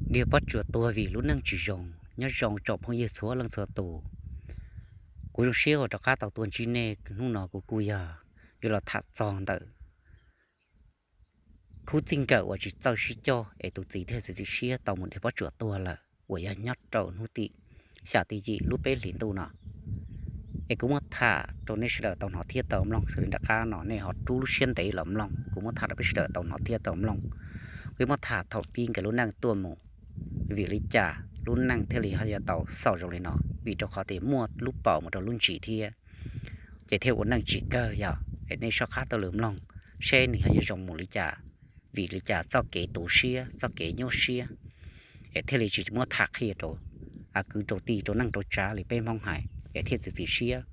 Dhia pob tsuas tuag vim lub neej tsis zoo. Nyob zoo tsoom phooj ywg txhua leej txhua tus, kuv zoo siab uas rov qab tau tuaj ntsib nej. Hnub no kuv kuj yog yuav los tham txog ntawm khub txij nkawm uas tsis txawj sib coj es tus txiv thiaj txiav txim siab tau mus dhia pob tsuas tuag lawm uas yog nyob rau hnub tim xya tim yim lub peb hlis ntuj no. Es kuv muab tham rau nej sawv daws tau hnov thiab tau mloog xws li nram qab no, nej ho rub lub siab ntev los mloog. Kuv muab tham rau peb sawv daws tau hnov thiab tau mloog. Kuv muab tham thaum pib nkawd lub neej tuaj mus, vim li cas lub neej thiaj li ho yuav tau xaus zoo li no, vim rau qhov tias muaj lub paus mus rau lub ntsis thiab, ces thiaj ua neej tsis kawg. Yog es nej soj qab taug lw mloog seb nws ho yuav zoo mus li cas, vim li cas txoj kev tu siab, txoj kev nyuaj siab, es thiaj li tsis muab tham qhia rau kwv rau tij, rau neej rau tsav li peb Hmoob hais, es thiaj txiav txim siab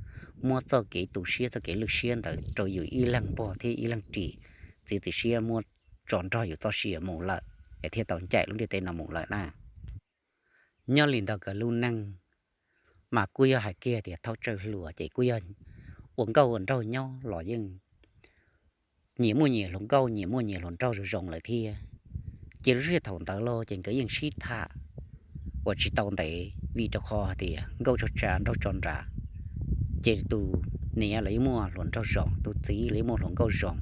muab txoj kev tu siab, txoj kev lwj siab ntawd rau yus ib leeg npog thiab ib leeg ris, txiav txim siab muab tso nrog yus txoj sia mus lawm, es thiaj tau ncaim lub ntiaj teb no mus lawm na. Nyob li ntawd nkawd lub neej mas kuj yog hais kiag tias thaum tseem hluas ces kuj yog ua nkauj ua nraug nyob los yeej nyias muaj nyias hluas nkauj, nyias muaj nyias hluas nraug zoo zoo lawm thiab. Ces lub sij hawm thaum ntawd los ces nkawd yeej sib tham uas tsis tau ntev, vim rau qhov hais tias nkauj tso tshav nraug tso nram, ces tus niam los yeej muaj hluas nraug zoo, tus txiv los yeej muaj hluas nkauj zoo.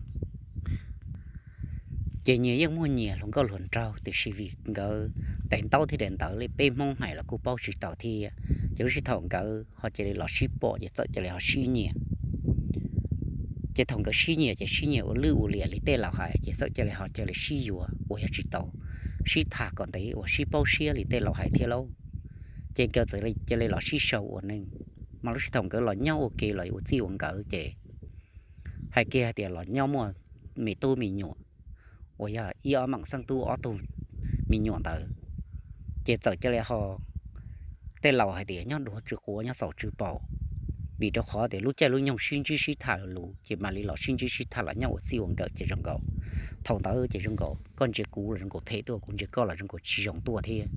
Ces nyias yeej muaj nyias hluas nkauj hluas nraug, tiam sis vim nkawd daim ntaub thiab daim ntawv li peb Hmoob hais los kuj paub tsis tau thiab, ces lub sij hawm thaum nkawd ho cia li los sib pom ces txawm cia li ho sib nyiam. Ces thaum nkawd sib nyiam ces sib nyiam ua lwj ua liam li tej laus hais, ces txawm cia li ho cia li sib yuav uas yog tsis tau sib tham kom ntev uas sib paub siab li tej laus hais thiab lauj. Ces nkawd txawm cia li los sib sau ua neej. Mas lub sij hawm thaum nkawd los nyob ua ke los ua txij ua nkawm ces hais kiag hais tias los nyob muaj me tub me nyuam uas yog ib ob meem xeeb tub ob tug me nyuam ntawd, ces txawm cia li ho tej laus hais tias nyob dhuav tsw quav nyob txaus tsw paus, vim rau qhov tias lub caij lub nyoog sib ntsib sib tham lus ces mam li los sib ntsib sib tham los nyob ua txij ua nkawm ces zoo nkaus. Thaum ntawd ces zoo nkaus koj ntsia kuv los zoo nkaus phem tuaj, kuv ntsia koj los zoo nkaus tsis zoo tuaj thiab.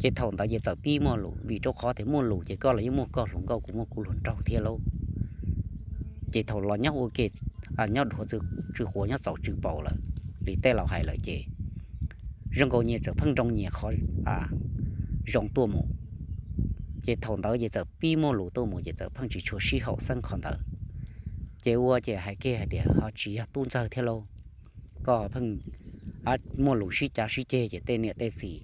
Ces thaum ntawd ces txawm pib muaj lus, vim rau qhov tias muaj lus ces koj los yeej muaj koj hluas nkauj, kuv muaj kuv hluas nraug thiab lauj. Ces thaum los nyob ua ke, nyob dhuav tsw quav nyob txaus tsw paus lawm li tej laus hais lawm ces zoo nkaus nyias txawm pheej nroo nyias qhov zoo tuaj mus. Ces thaum ntawd ces txawm pib muaj lus tuaj mus ces txawm pheej tsis tshua sib haum xeeb qhov ntawd. Ces ua ces hais kiag hais tias ho tsis yog tub ntxawg thiab lauj, koj pheej muaj lus sib cav sib ceg ces tej niam tej txiv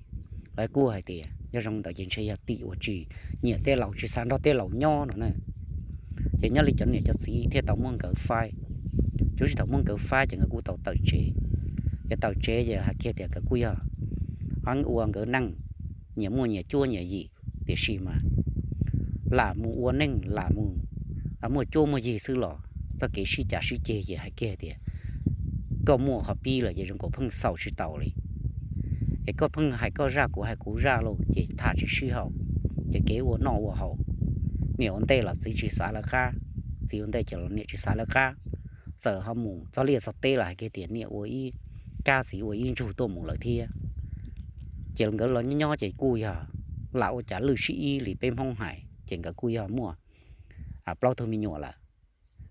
lawv kuj hais tias yog zoo ntawd ces ntshe yog tim uas tsis nyiam tej laus, tsis xav nrog tej laus nyob no na. Ces nyob li cov niam cov txiv thiaj tau muab nkawd faib. Ces lub sij hawm thaum muab nkawd faib ces nkawd kuj tau tawm tsev. Ces tawm tsev ces hais kiag tias nkawd kuj yog ua nkawd neej nyias muaj nyias cuab nyias yig, tiam sis mas lam mus ua neej lam mus muaj cuab muaj yig xwb los txoj kev sib cav sib ceg ces hais kiag tias koj muaj qhov pib lawm ces zoo nkaus pheej xaus tsis tau li. Es koj pheej hais koj zaj kuv hais kuv zaj lauj ces tham tsis sib haum, ces kev ua noj ua haus, niam ua ntej los txiv tsis xav lawv qab, txiv ua ntej ces los niam tsis xav lawv qab. Txawm ho mus txog liaj txog teb los hais kiag tias niam ua ib kab txiv ua ib ntsug tuaj mus lawm thiab. Ces nkawd los nyob nyob ces kuj yog lam ua cas lwj sib ib li peb Hmoob hais ces nkawd kuj yog muaj plaub tug me nyuam lawm.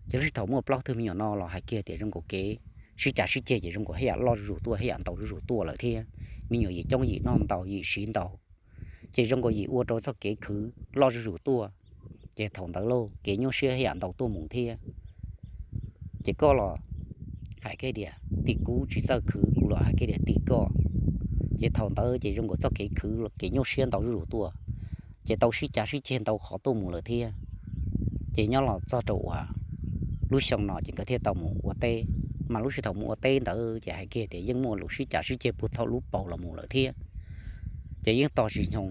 Ces lub sij thaum muaj plaub tug me nyuam no los hais kiag tias zoo nkaus kev sib cav sib ceg ces zoo nkaus haj yam loj zuj zus tuaj, haj yam ntau zuj zus tuaj lawm thiab. Me nyuam yim coob yim noj ntau yim siv ntau, ces zoo nkaus yim ua rau txoj kev khwv loj zuj zus tuaj. Ces thaum ntawd lauj kev nyuaj siab haj yam ntau tuaj mus thiab. Ces koj los hais kiag tias tim kuv tsis txawj khwv, kuv los hais kiag tias tim koj. Ces thaum ntawd ces zoo nkaus txoj kev khwv kev nyuaj siab ntau zuj zus tuaj, ces tau sib cav sib ceg ntau qhov tuaj mus lawm thiab. Ces nyob los txog rau uas lub xyoo no ces nkawd thiaj tau mus ua teb. Mas lub sij thaum mus ua teb ntawd ces hais kiag tias yeej muaj lus sib cav sib ceg puag thaum lub paus los mus lawm thiab. Ces yeej tos tsis nyoo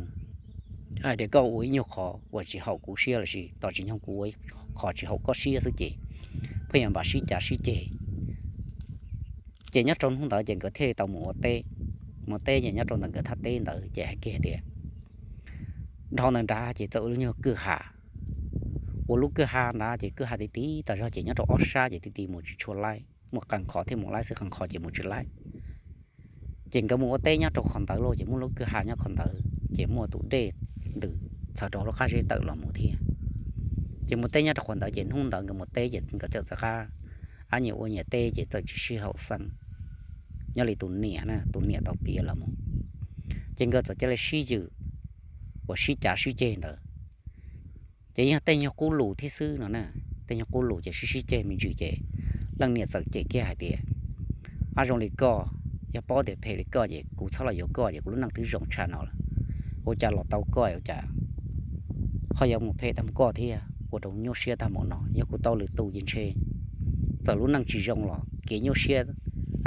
hais tias koj ua ib nyuag qhov uas tsis haum kuv siab lossis tos tsis nyoo kuv ua qhov tsis haum koj siab xwb ces pheej yuav npam sib cav sib ceg. Ces nyob rau hnub ntawd ces nkawd thiaj li tau mus ua teb. Mus ua teb ces nyob rau ntawm nkawd thaj teb ntawd ces hais kiag tias dhau ntawd nrad ces txawm ua lub nyuag kwj ha. Ua lub kwj ha nrad ces kwj ha ti ti tas zog ces nyob rau ob sab ces ti ti mus tsis tshua laib, muaj qee qhov thiaj mus laib xwb, qee qhov ces mus tsis laib. Ces nkawd mus ua teb nyob rau qhov ntawd lauj, ces muaj lub kwj ha nyob qhov ntawd ces muaj tus dej ntws txhawv rau lub qab zeb tawm los mus thiab. Ces mus teb nyob rau qhov ntawd ces hnub ntawd nkawd mus teb ces nkawd txawm txav qab, ab nyias ua nyias teb ces txawm tsis sib haum xeeb. Nyob li tus niam na, tus niam tau piav los mus Ces nkawd txawm cia li sib ywm uas sib cav sib ceg ntawd. Ces yog tej nyuag qub lus thiab xwb no na, tej nyuag qub lus ces sib sib ceg me ntsis ces leej niam txawm cem kiag hais tias, Ab, zoo li koj, yog paub tias phem li koj ces kuv txhob los yuav koj ces kuv lub neej twb zoo tshaj no lawm. Ua cas los tau koj ua cas ho yuav mus phem tag koj thiab ua rau nyuaj siab tag mus no? Yog kuv tau lwm tus ces ntshe txawm lub neej tsis zoo los kev nyuaj siab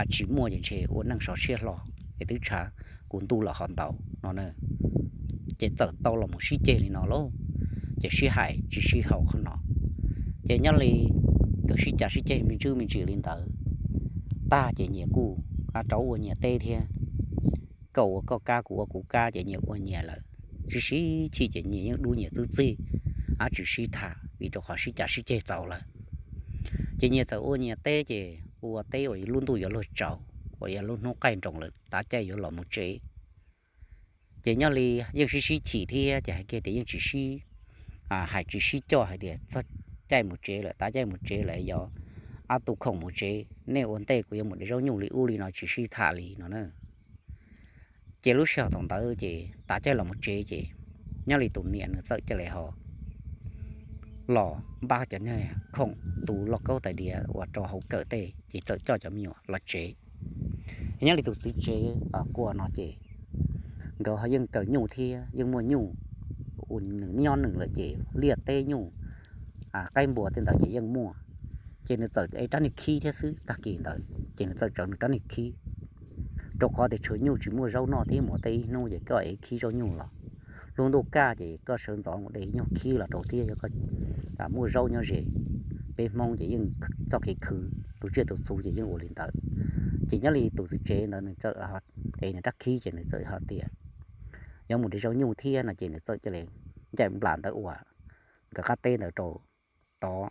tsis muaj ces ntshe ua neej sov siab hlo es twb tshav kuv ntuj los ho ntau no na. Ces txawm tau los mus sib ceg li no lauj, ces sib hais tsis sib haum qhov no. Ces nyob li nkawd sib cav sib ceg me ntsis me ntsis li ntawd tag ces nyias kuj rov ua nyias teb thiab. Koj ua koj kab, kuv ua kuv kab, ces nyias ua nyias lawm. Sib sib chim ces nyias yeej dub nyias txwb txig, ab, tsis sib tham vim rau qhov sib cav sib ceg txaus lawm. Ces nyias txawm ua nyias teb, ces ua teb uas lub ntuj yuav luag tsaus uas yog lub hnub qaij nroos lawm, tav caij yuav los mus tsev. Ces nyob li yeej sib sib chim thiab ces hais kiag tias yeej tsis sib hais tsis sib coj hais tias txog caij mus tsev lawm, tav caij mus tsev lawm, yog ob tug khoom mus tsev, nej ua ntej, kuv yuav mus de zaub nyuj li ub li no, tsis sib tham li no na. Ces lub sij hawm thaum ntawd ces tav caij los mus tsev ces nyob li tus niam nws txawm cia li ho los npaj cov niag khoom tu lauj kaub tais diav uas rau hauv kawm tej ces txawm coj cov me nyuam los tsev. Nyob li tus txiv tsev kua no ces nkawd ho yeej kawm nyuj thiab yeej muaj nyuj, nws nyob nws lawm ces liaj teb nyuj qaib npua tej ntawd ces yeej muaj. Ces nws txawm ev rab niag khib thiab xwb, tag kis ntawd ces nws txawm tsawv nws rab niag khib, rau qhov tias tshuav nyuj tsis muaj zaub noj thiab, mus tej ib hnub ces koj ev khib zaub nyuj los, lub ntuj kaj ces koj sawv ntxov mus de nyuag khib los rau thiab. Yog koj muaj zaub nyob ze, peb Hmoob ces yeej txoj kev khwv tus tsiaj tus txhu ces yeej ua li ntawd. Ces nyob li tus txiv tsev ntawd nws txawm ev nws rab khib ces nws txawm hais tias yuav mus de zaub nyuj thiab no ces nws txawm cia li ncaim nplas ntawd ua nkawd qab teb ntawd rau tod.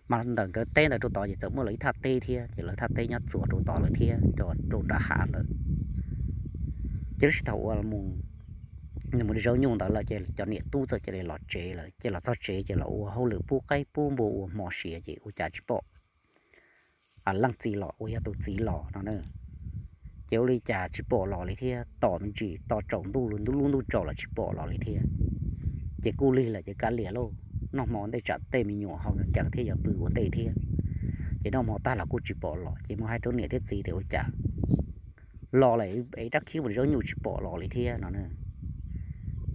Mas ntawm nkawd teb ntawd rau tod ces txawm muaj lawv ib thaj teb thiab, ces lawv thaj teb nyob txuas rau tod lawm thiab, rau nram hav lawm. Ces lub sij thaum uas nws mus de zaub nyuj ntawd lawm ces cov niam tub txawm cia li los tsev lawm, ces los txog tsev ces los ua hauj lwm pub qaib pub npua ua hmo siav ces ua cas tsis pom leej txiv los uas yog tus txiv los no na. Ces ua li cas tsis pom los li thiab, tos me ntsis tos tsaus ntuj, lub ntuj tsaus los tsis pom los li thiab. Ces kuj lig lawm ces kav liam lauj, noj hmo ntej tsam tej me nyuam ho nkees nkees thiab yuav pw ua ntej thiab. Ces noj hmo tag los kuj tsis pom los, ces mus hais rau niam thiab txiv tias ua cas los lawm es rab khib mus zaub nyuj tsis pom los li thiab no na.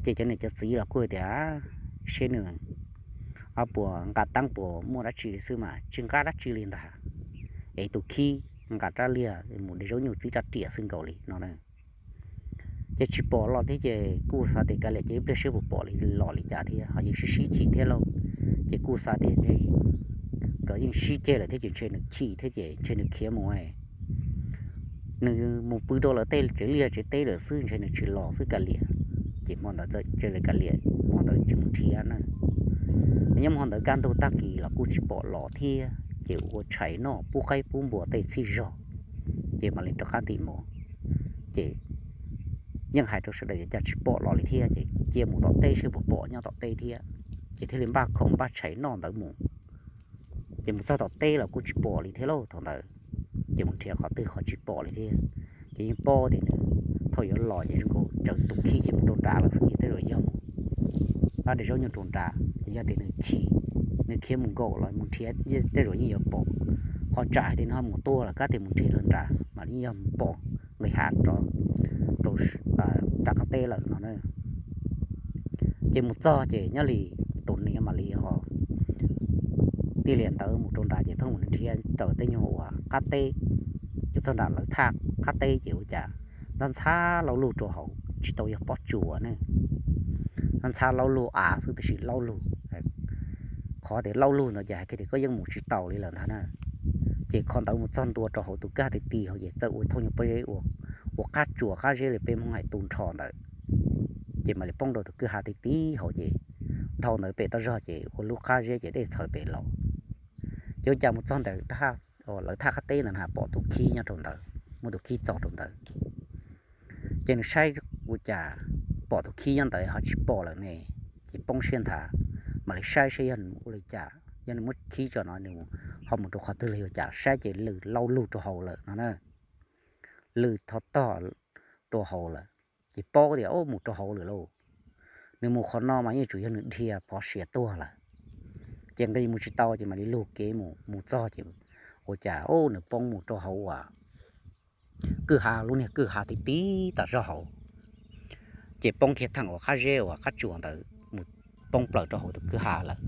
Ces cov niam cov txiv los kuj tias seb nws puas nqa teeb puas muaj dab tsi li xwb mas tsis nqa dab tsi li ntag, es tus khib nqa rab liag mus de zaub nyuj txib rab riam xwb nkaus li no na. Ces tsis pom los thiab ces kuj xav tias kav liam ces ib pliag seb puas pom li los li cas thiab, ho yeej sib sib chim thiab lauj. Ces kuj xav tias nkawd yeej sib ceg lawm thiab ces ntshe nws chim thiab ces ntshe nws khiav mus, nws mus pw rau lawv tej tsev liaj tsev teb lawm xwb, ntshe nws tsis los xwb kav liam. Ces hmo ntawd txawm cia li kav liam, hmo ntawd tsis mus nrhiav na. Nyob hmo ntawd kaj ntug tag kis los kuj tsis pom los thiab, ces ua tshais noj pub qaib pub npua tej txhij zog, ces mam li rov qab ntim mov. Ces yeej hais rau sawv daws tias cas tsis pom los li thiab, ces cia mus tom teb seb puas pom nyob tom teb thiab. Ces thiaj li npaj khoom npaj tshais noj ntawd mus. Ces mus txog tom teb los kuj tsis pom li thiab lauj thaum ntawd. Ces mus nrhiav qhov twg qhov tsis pom li thiab. Ces yeej paub tias nws thaum yuav los ces zoo nkaus tsawv tus khib ces mus rau nrad lawm xwb, ces tej zaum yog mus, ab, de zaub nyuj rau nrad, yog tias nws chim, nws khiav mus nkaum los mus nrhiav tej zaum yeej yuav pom. Ho tsam hais tias nws ho mus tuag los kab tias mus nrhiav rau nrad mas yeej yog mus pom nqis hav rau rau nram qab teb lawm no na. Ces mus txog ces nyob li tus niam mam li ho tij lias ntawd mus rau nrad ces pheej mus nrhiav raws tej nyuag uas qab teb, ces txog nram lawv thaj qab teb ces ua cas ntxhab ntxhab laub lug rau hauv, tsis tau yog pob tsuas ne, ntxhab ntxhab laub lug av xwb tiam sis laub lug. Qhov tias laub lug ntawd ces hais kiag tias koj yeej mus tsis taus li lawm ntag na. Ces qhov ntawd mus txog ntua rau hauv tus kwj ha ti ti hauv ces txawm ua thooj nyuag pob zeb ua qab tsuas qab zeb li peb Hmoob hais tu nrho ntawd. Ces mam li poob rau tus kwj ha ti ti hauv ces dhau ntawd pem toj zog ces ua lub qab zeb ces dej txhawv pem los. Ces ua cas mus txog ntawm lawv thaj qab teb ntawd na pom tus khib nyob rau ntawd, muaj tus khib txog rau ntawd. Ces nws saib ua cas pom tus khib nyob ntawd ho tsis pom lawm ne, ces poob siab nthav, mam li saib saib yog nws ua li cas, yog nws muab khib tso no nws ho mus rau qhov twg los ua cas, saib ces lwm laub lug rau hauv lawm no na. Lwm thov tog rau hauv lawm. Ces paub tias ub mus rau hauv lawm lauj. Nws mus qhov no mas yeej tsuas yog nws dhia phov siav tuag lawm. Ces nqis mus tsis tau ces mam li lug kev mus, mus txog ces ua cas ub nws poob mus rau hauv uas kwj ha, lub niag kwj ha tib tib tas zog hauv. Ces poob kiag theem uas qab zeb uas qab tsuas ntawd mus, poob plaws rau hauv tus kwj ha lawm.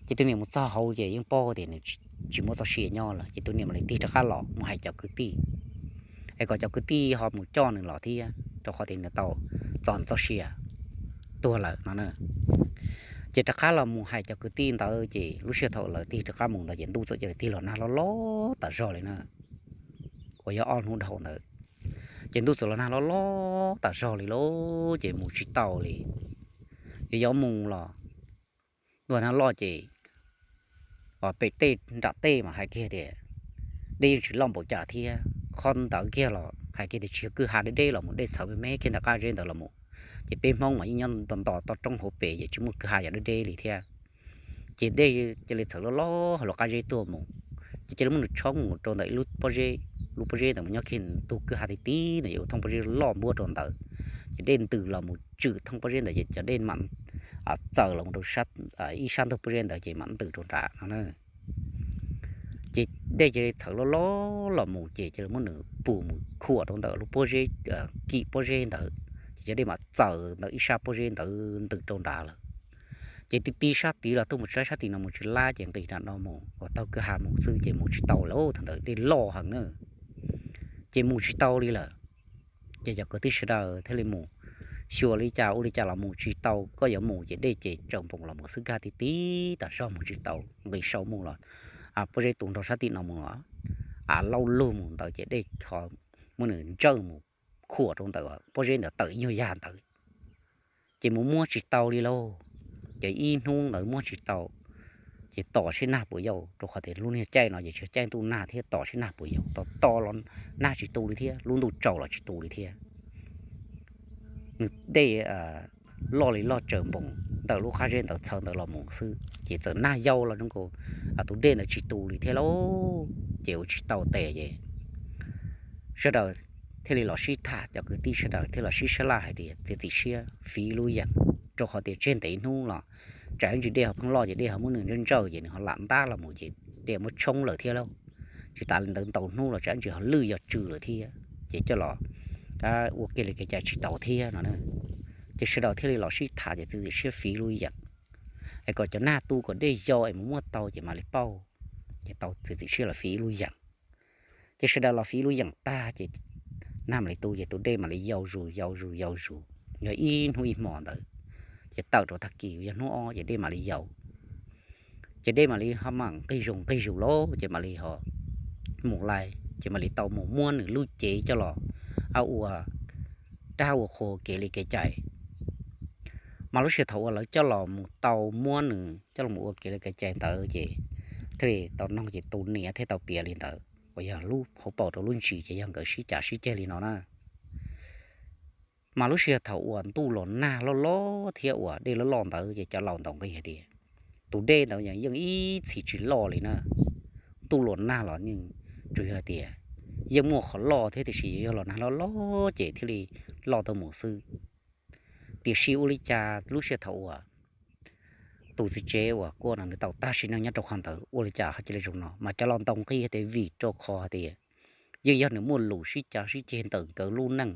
Ces tus niam mus txog hauv ces yeej paub tias nws tsis muaj txoj sia nyob lawm ces tus niam mam li tig rov qab los mus hais cov kwv tij, es kom cov kwv tij ho mus coj nws los thiab rau qhov tias nws tau txo txoj sia tuag lawm no na. Ces rov qab los mus hais cov kwv tij ntawd ces lub sij hawm thaum lawv tig rov qab mus ntawd ces ntuj txawm cia li tig los nag loj loj tas zog li na. Uas yog ob hnub dhau ntawd ces ntuj txawm los nag loj loj tas zog li lauj, ces mus tsis tau li. Yog yuav mus los ntuj nag loj ces pem tej nram tej mas hais kiag tias dej yeej tsis loj npaum cas thiab, qhov ntawd kiag los hais kiag tias tsis yog kwj ha deb deb los mus, dej txhawv me me kiag ntawm qab zeb ntawd los mus. Ces peb Hmoob mas yeej nyob nto nto toj roob hauv pes ces tsis muaj kwj ha yam deb deb li thiab. Ces dej cia li txhawv loj loj hauv lub qab zeb tuaj mus, ces cia li muab nws tshoob mus rau ntawm ib lub pob zeb, lub pob zeb ntawd mus nyob kiag ntug kwj ha tib tib ntawd ces ua thooj pob zeb loj npuab rau ntawd. Ces dej ntws los mus tswm thooj pob zeb ntawd ces cov dej mam txaws los mus rau ib sab ntug pob zeb ntawd ces mam ntws rau nrad no na. Ces dej cia li txhawv loj loj los mus ces cia li muab nws pus mus khuam rau ntawm lub pob zeb, kim pob zeb ntawd, ces cov dej mam txaws ntawm ib sab pob zeb ntawd ntws rau nrad lawm. Ces ti ti sab tid los tuaj mus tsis lab, sab tim no mus tsis lab, ces nqis nram no mus uas taug kwj ha mus xwb ces mus tsis tau lawm, thaum ntawd dej loj heev na. Ces mus tsis tau li lawm. Ces cov kwv tij sawv daws thiaj li mus xyuas li cas ua li cas los mus tsis tau, koj yuav mus ces dej ces tsawm npoos los mus xwb, kwj ha tib tib tas zog mus tsis tau, nqis saum mus los pob zeb tu nrho sab tim no mus los a lauj lug mus ntawd ces dej ho muab nws ntsawj mus khuam rau ntawm pob zeb ntawd tawm ib nyuag yag ntawd. Ces mus muab tsis tau li lauj. Ces ib hnub ntawd muab tsis tau, ces tos seb nag puas yau, rau qhov tias lub niag caij no ces tsis yog caij ntuj nag thiab, tos seb nag puas yau, tos tos los nag tsis tu li thiab, lub ntuj tsaus los tsis tu li thiab. Nws dej loj li loj tsawm npoos ntawm lub qab zeb ntawd txhawv ntawd los mus xwb ces txawm nag yau los zoo nkaus tus dej ntawd tsis tu li thiab lauj. Ces ua tsis tau tes ces sawv daws thiaj li los sib tham, cov kwv tij sawv daws thiaj los sib sab laj hais tias txiav txim siab fiv lub yeem, rau qhov tias tseg ntev hnub los tsam ib ntsis dej ho pheej loj ces dej ho muab nws ntsawj ntsawj ces nws ho lam ntab los mus ces dej muab tshoob lawm thiab lauj. Tsis tas li ntawd ntau hnub los tsam ib ntsis ho lwj yog tsw lawm thiab ces coj los ua kiag li kev cai tsis tau thiab no na. Ces sawv daws thiaj li los sib tham ces txiav txim siab fiv lub yeem, es kom cov nag tu kom dej yau es mus muab tau ces mam li pauj. Ces tau txiav txim siab los fiv ib lub yeem. Ces sawv daws los fiv ib lub yeem tag ces nag mam li tu ces tus dej mam li yau zus yau zus yau zus, yog ib hnub ib hmo ntawd. Ces tawm rau tag kis yog hnub ob ces dej mam li yau. Ces dej mam li ho mam nqig zus nqig zus lauj, ces mam li ho mus lais, ces mam li tau mus muab nws lub cev coj los ua dab ua qhua kev li kev cai. Mas lub sij hawm thaum uas lawv coj los mus tau muab nws coj los ua kev li kev cai ntawd ces thiaj li tau noog ces tus niam thiaj tau piav li ntawd uas yog lub hauv paus rau lub ntsis ces yog nkawd sib cav sib ceg li no na. Mas lub sij hawm thaum uas ntuj los nag loj loj thiab uas dej loj loj ntawd ces cov laus ntaus nqi hais tias tus dej ntawd yeej ib txhis tsis loj li na. Ntuj los nag los yeej tsuas yog hais tias yeej muaj qhov loj thiab tiam sis yuav yog los nag loj loj ces thiaj li loj tuaj mus xwb. Tiam sis ua li cas lub sij hawm thaum uas tus txiv tsev uas kuj no nws tau tag sim neej nyob rau qhov ntawd ua li cas ho cia li zoo no, mas cov laus ntaus nqi hais tias vim rau qhov hais tias yeej yog nws muaj lus sib cav sib ceg ntawm nkawd lub neej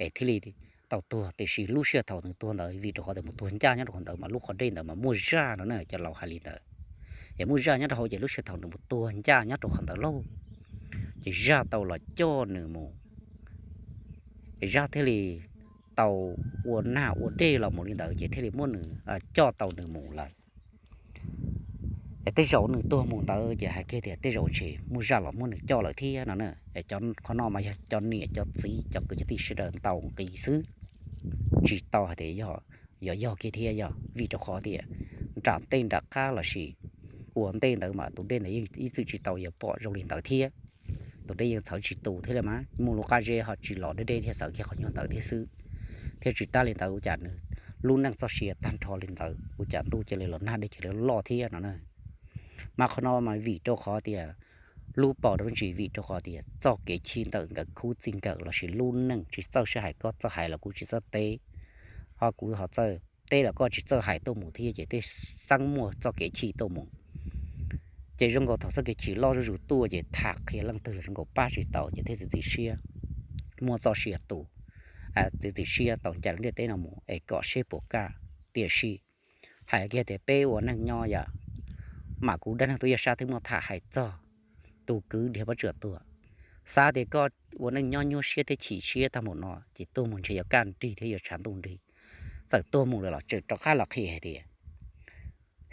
es thiaj li tau tuag. Tiam sis lub sij hawm thaum nws tuag ntawd vim rau qhov tias mus tuag ncaj nyob rau qhov ntawd mas lub qhov dej ntawd mas muaj zaj no na, cov laus hais li ntawd. Es muaj zaj nyob rau hauv ces lub sij hawm thaum nws mus tuag ncaj nyob rau qhov ntawd lauj, ces zaj tau los coj nws mus. Es zaj thiaj li tau ua nag ua dej los mus li ntawd ces thiaj li muab nws, coj tau nws mus lawm. Es tej zaum nws tuag mus ntawd ces hais kiag tias tej zaum ntshe muaj zaj los muab nws coj lawm thiab no na. Es qhov no mas yog cov niam cov txiv cov kwv cov tij sawv daws ntaus nqi xwb, tsis tau hais tias yog, yog yog kiag thiab yog vim rau qhov tias nram tej nram qab los sis ua ntej ntawd mas tus dej ntawd yeej ib txwm tsis tau yuav pom zoo li ntawd thiab. Tus dej yeej txhawv tsis tu thiab li mas muaj lub qab zeb ho tsis los deb deb thiab txawv kiag qhov nyuag ntawd thiab xwb. Thiab tsis tas li ntawd ua cas nws lub neej txoj sia tag nrho li ntawd ua cas ntuj cia li los nag dej cia li loj thiab no na. Mas qhov no mas vim rau qhov tias lub paus rau lub ntsis vim rau qhov tias txoj kev chim ntawm nkawd khub txij nkawm lossis lub neej tsis txawj sib hais, koj txawj hais los kuv tsis txawj teb, ho kuv ho txawj teb los koj tsis txawj hais tuaj mus thiab ces tej xeeb muaj txoj kev chim tuaj mus. Ces zoo nkaus thaum txoj kev chim loj zuj zus tuaj ces tham qhia leej twg los zoo nkaus pab tsis tau ces thiaj txiav txim siab muab txoj sia tu, txiav txim siab tau ncaim lub ntiaj teb no mus es kom seb puas kaj. Tiam sis hais kiag tias peb ua neej nyob yom, mas kuv dab neeg tub yaj sab twb muaj tham hais txog tus kwv dhia pob tsuas tuag. Xav tias koj ua neej nyob nyuaj siab thiab chim siab tag npaum no ces tuag mus ntshe yuav kaj nrig thiab yuav tshav ntuj nrig. Txawm tuag mus lawm los tseem rov qab los qhia hais tias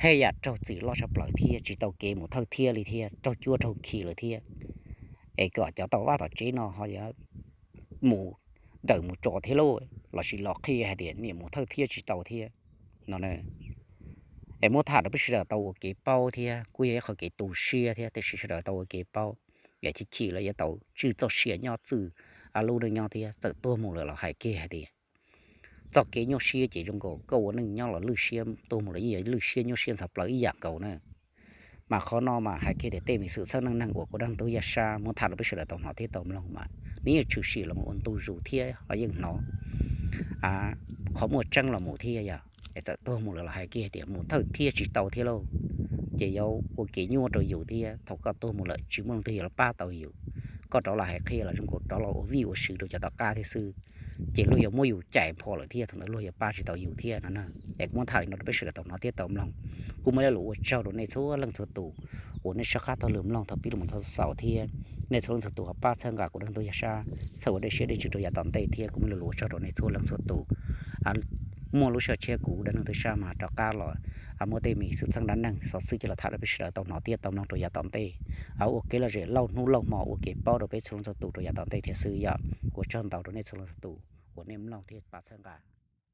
hej yam raug txim loj tshaj plaws thiab tsis tau kev mus thawj thiab li thiab, raug cuab raug khi lawm thiab, es kom cov tom vaj tom tsev no ho yuav mus dawm mus tso thiab lauj, lossis los qhia hais tias niam mus thawj thiab tsis tau thiab no. Es muab tham rau peb sawv daws tau ua kev paub thiab kuj yog ib qhov kev tu siab thiab, tiam sis sawv daws tau ua kev paub, yam chim chim los yuav tau tswj txoj sia nyob txwj lub neej nyob thiab. Txawm tuag mus lawm los hais kiag hais tias txoj kev nyuaj siab ces zoo nkaus koj ua neej nyob los lwj siab, tuag mus los yeej yuav lwj siab nyuaj siab ntxhov plaws ib yam nkaus na. Mas qhov no mas hais kiag tias tej me xwm txheej neej neeg uas kuv dab neeg tub yaj sab muab tham rau peb sawv daws tau hnov thiab tau mloog mas nws yeej tshwm sim los ua ntu zus thiab ho yeej hnov qhov muaj tseeb los mus thiab yom. Es txawm tuag mus lawm los hais kiag tias mus thawj thiab tsis tau thiab lauj, ces yuav ua kev nyuaj rau yus thiab. Thaum koj tuag mus lawm tsis muaj leej twg yuav los pab tau yus, koj rov los hais qhia los zoo nkaus rov los ua vij ua sw rau cov tom qab thiab xwb, ces luag yuav muab yus cais npho lawm thiab thaum ntawd luag yuav pab tsis tau yus thiab no na. Es kuv muab tham li no rau peb sawv daws tau hnov thiab tau mloog. Kuv muaj lo lus ua tsaug rau nej txhua leej txhua tus uas nej soj qab taug lw mloog thaum pib los mus txog xaus thiab nej txhua leej txhua tus ho pab txhawb nqa kuv dab neeg tub yaj sab txhawb ua dej siab dej ntsws rau yav tom ntej thiab kuv muaj lo lus ua tsaug rau nej txhua leej txhua tus. Muaj lub sij hawm tshiab kuv dab neeg tub yaj sab mas rov qab los muab tej me xwm txheej dab neeg xov xwm coj los tham rau peb sawv daws tau hnov thiab tau mloog rau yav tom ntej. Ua kev lom zem lauj hnub lauj hmo ua kev paub rau peb txhua leej txhua tus rau yav tom ntej thiab xwb yom. Ua tsaug ntau rau nej txhua leej txhua tus uas nej mloog thiab pab txhawb nqa.